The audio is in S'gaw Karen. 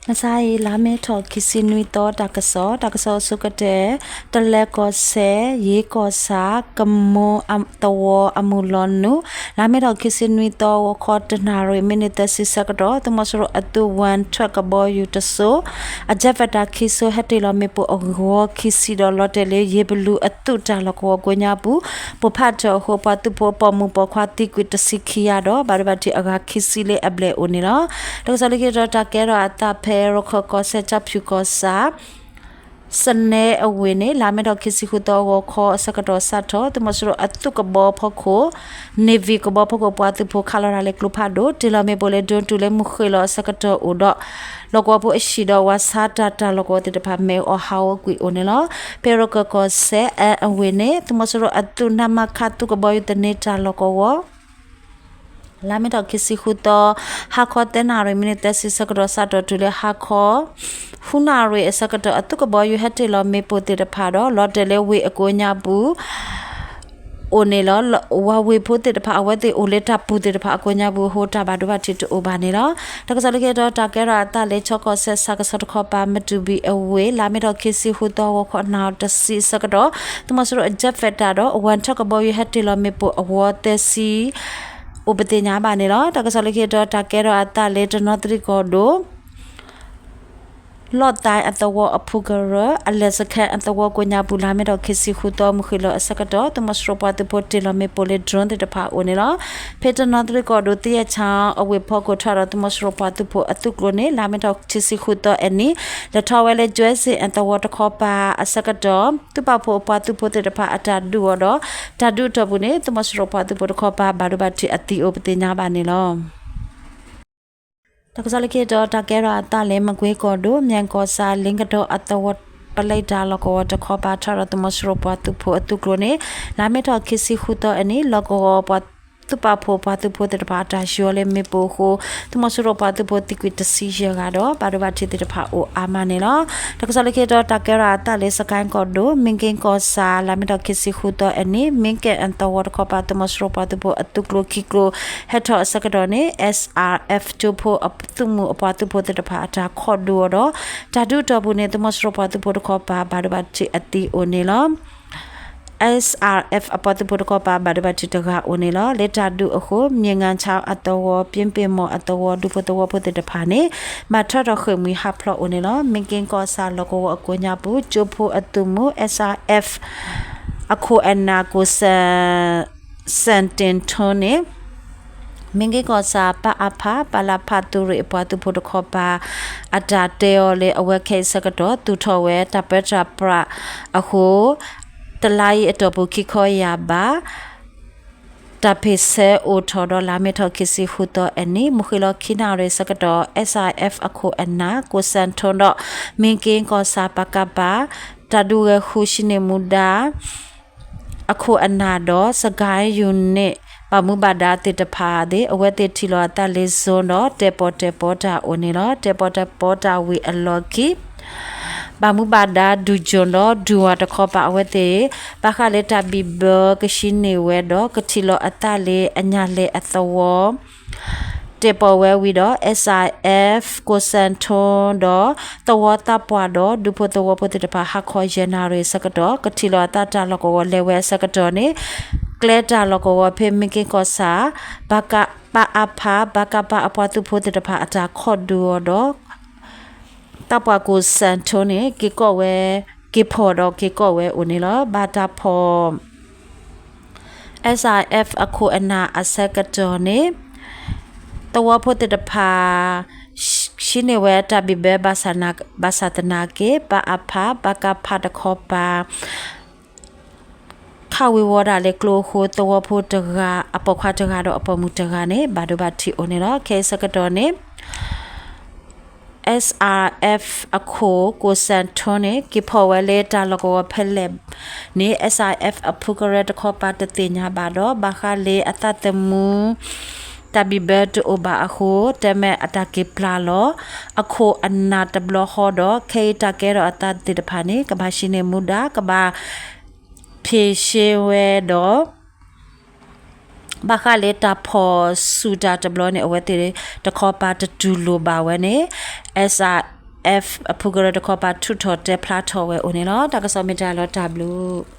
မဆါအံၤ လါမ့ၤထီၣ်ခံဆံနွံသီ တၢ်ကစီၣ်, တၢ်ကစီၣ်အဆိကတၢၢ်, တလဲၤကီၢ်စဲၣ် ယ့ကီၢ်ဆၣ် ကမူၤသဝီအမုၢ်လီၤနုာ်, လါမ့ၤထီၣ်ခံဆံနွံသီ ဂီၤခီတနၣ်ရံၣ် မံးနံးသၢဆံဆၢကတီၢ် သုးမီၤစိရိၤအသုး ဝၣ်ထွဲၣ်ကဘီယူၤတစိၤ အjet fighterခံစိၤ ဟဲတ့ၢ်လီၤမ့ၣ်ပိၢ်အဂီၤ ခံဆံဒီးလီၤတဲာ်လၢ ယ့ဘလူအသုးတၢ်လီၢ်ကဝီၤကိးညါပူၤ ပိၢ်ဖးထၢၣ်အဃိ ပှၤသုးဖိပိာ်မုၣ်ပိာ်ခွါသံကွံာ်တဆံခံဂၤဒီး ဘၣ်ဒိဘၣ်ထံးအဂၤခံဆံလၢအဘျဲၣ်အိၣ်န့ၣ်လီၤ. တၢ်ကစီၣ်လၢခံတီၤ တၢ်ကဲထီၣ်အသးဖဲရခၢၣ်ကီၢ်စဲၣ် ကၠီဖၠူၣ်ကီၢ်ဆၣ် စနဲအဝ့ၢ်န့ၣ် လါမ့ၤထီၣ်ခံဆံဃုသီ ဂီၤခီအဆၢကတီၢ်စးထီၣ် သုးမီၤစိရိၤအသုးကဘီဖီခိၣ် Navy ကဘီဖီခိၣ် ပှၤသုးဖိခးလီၤတၢ်လၢကျိဖးဒိၣ် တ့ၢ်လီၤမ့ၣ်ပိၢ်လၢ drone တုၤလၢမုၢ်ဃ့ၢ်လီၤအဆၢကတီၢ်အိၣ်ဒီး လီၢ်ကဝီၤဖိအဟံၣ်ဒီး ဝၤဆါတၢ်တၢ်လီၢ်ကဝီၤသ့ၣ်တဖၣ် မ့ၣ်အူအီၣ်ဟးဂီၤကွံာ်အိၣ်န့ၣ်လီၤ. ဖဲရခၢၣ်ကီၢ်စဲၣ် အဝ့ၢ်န့ၣ် သုးမီၤစိရိၤအသုး နမခ သုးကဘီယူၤသန့တၢ်လီၢ်ကဝီၤ လါမ့ၤထီၣ်ခံဆံဃုသီ ဟါခီသၢနၣ်ရံၣ် မံးနံးသၢဆံဆၢကတီၢ် စးထီၣ်တုၤလၢဟါခီ ဃုနၣ်ရံၣ်အဆၢကတီၢ် အသုးကဘီယူၤဟဲတ့ၢ်လီၤမ့ၣ်ပိၢ်သ့ၣ်တဖၣ်ဒီး လီၤတဲာ်လၢဝ့ၢ်အကိးညါပူၤ အိၣ်န့ၣ်လီၤ. ဝၤဝ့ၢ်ဖိသ့ၣ်တဖၣ် အဝဲသ့ၣ်အိၣ်လၢတၢ်ပူၤသ့ၣ်တဖၣ်အကိးညါပူၤအဃိ တၢ်ဘၣ်ဒိဘၣ်ထံးတအိၣ်ဘၣ်န့ၣ်လီၤ. တၢ်ကစီၣ်လၢခံတီၤ တၢ်ကဲထီၣ်အသးလၢ ခၠီကီၢ်စဲၣ် ဆၣ်ကဆီတခီပၤ မတူၢ်ဘံၣ်အဝ့ၢ် လါမ့ၤထီၣ်ခံဆံဃုသီ ဂီၤခီနၣ်ရံၣ်တဆံအဆၢကတီၢ် သုးမီၤစိရိၤအjet fighterဒီး ဝၣ်ထွဲၣ်ကဘီယူၤဟဲတ့ၢ်လီၤမ့ၣ်ပိၢ်အဂီၤသၢဆံ အိၣ်ပသ့ၣ်ညါဘၣ်န့ၣ်လီၤ. တၢ်ကစီၣ်လၢခံတီၤ တၢ်ကဲထီၣ်အသးလၢ တနီသရံၣ်ကီၢ်ဒိၣ် လီၢ်သးအသဝီအဖုကရၢ အလဲၣ်စခါအသဝီကိးညါပူၤ လါမ့ၤထီၣ်ခံဆံဃုသီ မုၢ်ဃ့ၢ်လီၤအဆၢကတီၢ် သုးမီၤစိရိၤပှၤသုးဖိတ့ၢ်လီၤမ့ၣ်ပိၢ်လၢ drone သ့ၣ်တဖၣ်အိၣ်န့ၣ်လီၤ. ဖဲတနီသရံၣ်ကီၢ်ဒိၣ် သယဲၣ်ဆၣ်အဝ့ၢ်ဖီခိၣ် ထီၣ်ဒီးသုးမီၤစိရိၤပှၤသုးဖိအသုးကျိၤန့ၣ် လါမ့ၤထီၣ်ခံဆံဃုသီအနံၤ လဲၤထီၣ်ဝဲလၢ ကၠွဲစ့ၣ်အသဝီတခီပၤအဆၢကတီၢ် သုးပာ်ဖှိၣ်အပှၤသုးဖိသ့ၣ်တဖၣ်အတၢ်ဒုးအီၤဒီး တၢ်ဒုးအတီၢ်ပူၤန့ၣ် သုးမီၤစိရိၤပှၤသုးဖိတခီပၤ ဘၣ်ဒိဘၣ်ထံးအသံအိၣ်ပသ့ၣ်ညါဘၣ်န့ၣ်လီၤ. တၢ်ကစီၣ်လၢခံတီၤ တၢ်ကဲထီၣ်အသးလၢ မကွ့ကီၢ်ဒိၣ် မၠဲၣ်ကီၢ်ဆၣ် လ့ကဒီအသဝီ ပလဲတၢ်လီၢ်ကဝီၤတခီပၤ ထီၣ်ဒီးသုးမီၤစိရိၤပှၤသုးဖိအသုးကျိၤန့ၣ် လါမ့ၤထီၣ်ခံဆံဃုသီအနံၤ လီၢ်ကဝီၤပှၤသုးပာ်ဖှိၣ်ပှၤသုးဖိသ့ၣ်တဖၣ်အတၢ်ဆှၢအီၤလၢမ့ၣ်ပိၢ်အဃိ သုးမီၤစိရိၤပှၤသုးဖိသံကွံာ်တဆံယဲၢ်ဂၤဒီး ဘၣ်ဒိဘၣ်ထံးသ့ၣ်တဖၣ်အိၣ်အါမးန့ၣ်လီၤ. တၢ်ကစီၣ်လၢခံတီၤ တၢ်ကဲထီၣ်အသးလၢ စကဲကီၢ်ဒိၣ် မ့ၣ်က့ကီၢ်ဆၣ် လါမ့ၤထီၣ်ခံဆံဃုသီအနံၤ မ့ၣ်က့အသဝီတခီပၤ သုးမီၤစိရိၤပှၤသုးဖိအသုးကျိၤခံကျိၤ ဟဲထီၣ်အဆၢကတီၢ်န့ၣ် SRF ကၠိဖိအသုးမုၢ်အပှၤသုးဖိသ့ၣ်တဖၣ် အတၢ်ခိးဒုးအီၤဒီး တၢ်ဒုးအတီၢ်ပူၤန့ၣ် သုးမီၤစိရိၤပှၤသုးဖိတခီပၤ ဘၣ်ဒိဘၣ်ထံးအသံအိၣ်န့ၣ်လီၤ. SRF အပှၤသုးဖိတခီပၤ ဘၣ်ဒိဘၣ်ထံးတဂၤအိၣ်န့ၣ်လီၤ. လၢတၢ်ဒုးအဃိ မ့ၣ်က့ကီၢ်ဆၣ်အသဝီ ပၠ့ပ့ၣ်မီၢ်အသဝီ ဒူဖိသဝီဖိသ့ၣ်တဖၣ်န့ၣ် ဘၣ်ထၢထီၣ်ဃ့ၢ်မှံဟးဖျိးအိၣ်န့ၣ်လီၤ. မ့ၣ်က့ကီၢ်ဆၣ်လီၢ်ကဝီၤအကိးညါပူၤ ကၠိဖိအသုးမုၢ် SRF အခိၣ်အနၢ် ကိၣ်စၣ် စၣ်တ့ၣ်ထိန့ၣ် မ့ၣ်က့ကီၢ်ဆၣ် ပအဖ ပလဖ သုးရ့ၣ်အပှၤသုးဖိတခီပၤ အတၢ်တဲအီၤလၢအဝဲခဲအံၤဆၢကတီၢ် သူၣ်ထီၣ်ဝဲတၢ်ပၢတၢ်ပြးအဃိ တလါအံၤအတီၢ်ပူၤခံခီယၢ်ဘး တၢ်ဖ့ၣ်ဆၢအိၣ်ထီၣ်ဒီး လါမ့ၤထီၣ်ခံဆံဃုသီအနံၤ မုၢ်ဃ့ၢ်လီၤခံနၣ်ရံၣ်ဆၢကတီၢ် SRF အခိၣ်အနၢ် ကိၣ်စၣ်ထိဒီး မ့ၣ်က့ကီၢ်ဆၣ် ပကဖ တၢ်ဒုးဂဲၤဃုဆှံန့ၢ်မူဒါ အခိၣ်အနၢ်ဒီး စကဲယူနံၣ် ဘၣ်မူဘၣ်ဒါသ့ၣ်တဖၣ်သ့ၣ် အဝဲသ့ၣ်ထံၣ်လိာ်အသးလၢ zone ဒီး တဲာ်ပီၣ်တဲာ်ပီတၢ်အိၣ်န့ၣ်လီၤ. တဲာ်ပီၣ်တဲာ်ပီတၢ်ဝံၤအလီၢ်ခံ ဘၣ်မူဘၣ်ဒါဒုးကၠိၣ်ဒီး ဒုးဝၤတခီပၤအဝဲသ့ၣ် ဘၣ်ဃးလၢတၢ်ဘံၣ်ဘၢကဆှံန့ၢ်ဝဲဒီး ကထံၣ်လိာ်အသးလၢအညၣ်လဲၢ်အသဝီ တဲာ်ပီၣ်ဝဲဝံၤဒီး SRF ကိၣ်စၣ်ထိဒီး သဝီသးပှၢ်ဒီး ဒူဖိသဝီဖိသ့ၣ်တဖၣ် ဟါခီယဲၢ်နၣ်ရံၣ်ဆၢကတီၢ် ကထံၣ်လိာ်အသးတၢ်လီၢ်ကဝီၤလဲၤဝဲအဆၢကတီၢ်န့ၣ် ကျဲတၢ်လီၢ်ကဝီၤဖဲမ့ၣ်က့ကီၢ်ဆၣ် ပကဖ ပအဖ ပကဖ အပှၤသုးဖိသ့ၣ်တဖၣ်အတၢ်ခိးဒုးအီၤဒီး သးပှၢ်ကိၣ်စၣ်ထိန့ၣ် က့ၤကိးဝဲ က့ၤဖီၣ်ဒီးက့ၤကိးဝဲအိၣ်န့ၣ်လီၤ. ဘၣ်တၢ်ဖီၣ် SRF အခိၣ်အနၢ်အဆၢကတီၢ်န့ၣ် သဝီဖိသ့ၣ်တဖၣ် ဆှံန့ၢ်ဝဲတၢ်ဘံၣ်ဘၢ ဘၣ်ဆၣ်သနာ်က့ ပအဖ ပကဖ တခီပၤ ခးဝ့ၤဝီၤတၢ်လၢကျိအဃိ သဝီဖိတဂၤ အပိာ်ခွါတဂၤဒီးအပိာ်မုၣ်တဂၤန့ၣ် ဘၣ်ဒိဘၣ်ထံးအိၣ်န့ၣ်လီၤ. ခဲအံၤဆၢကတီၢ်န့ၣ် SRF အခိၣ် ကိၣ်စၣ်ထိန့ၣ် က့ၤဖီၣ်ဝဲလၢတၢ်လီၢ်ကဝီၤဖဲလဲၣ်န့ၣ် SRF အဖုကရၢတခီပၤတသ့ၣ်ညါဘၣ်ဒီး ဘၣ်ဃးလၢအသးသမူ တၢ်ဘံၣ်ဘၢတအိၣ်ဘၣ်အဃိ တမ့ၢ်အတၢ်က့ၤပျၢ်လီၤ အခိၣ်အနၢ်တဘျီဃီဒီး ခဲအံၤတၢ်ကဲထီၣ်အသးသ့ၣ်တဖၣ်န့ၣ် ကဘၣ်ဆှံန့ၢ်မူဒါ ကဘၣ် ဖ့ၣ်ရှဲဝဲဒီး ဘၣ်ဃးလၢတၢ်ဖီၣ်ဆူၣ်တၢ်တဘျီန့ၣ် အဝဲသ့ၣ်တခီပၤတတူၢ်လိာ်ဘၣ်ဝဲန့ၣ် SRF F အဖုကရၢတခီပၤ ထုးထီၣ်တဲဖျါထီၣ်ဝဲအိၣ်န့ၣ်လီၤ. တၢ်ကစီၣ်မ့ၢ်တၢ်လီၤ တၢ်ဘျုး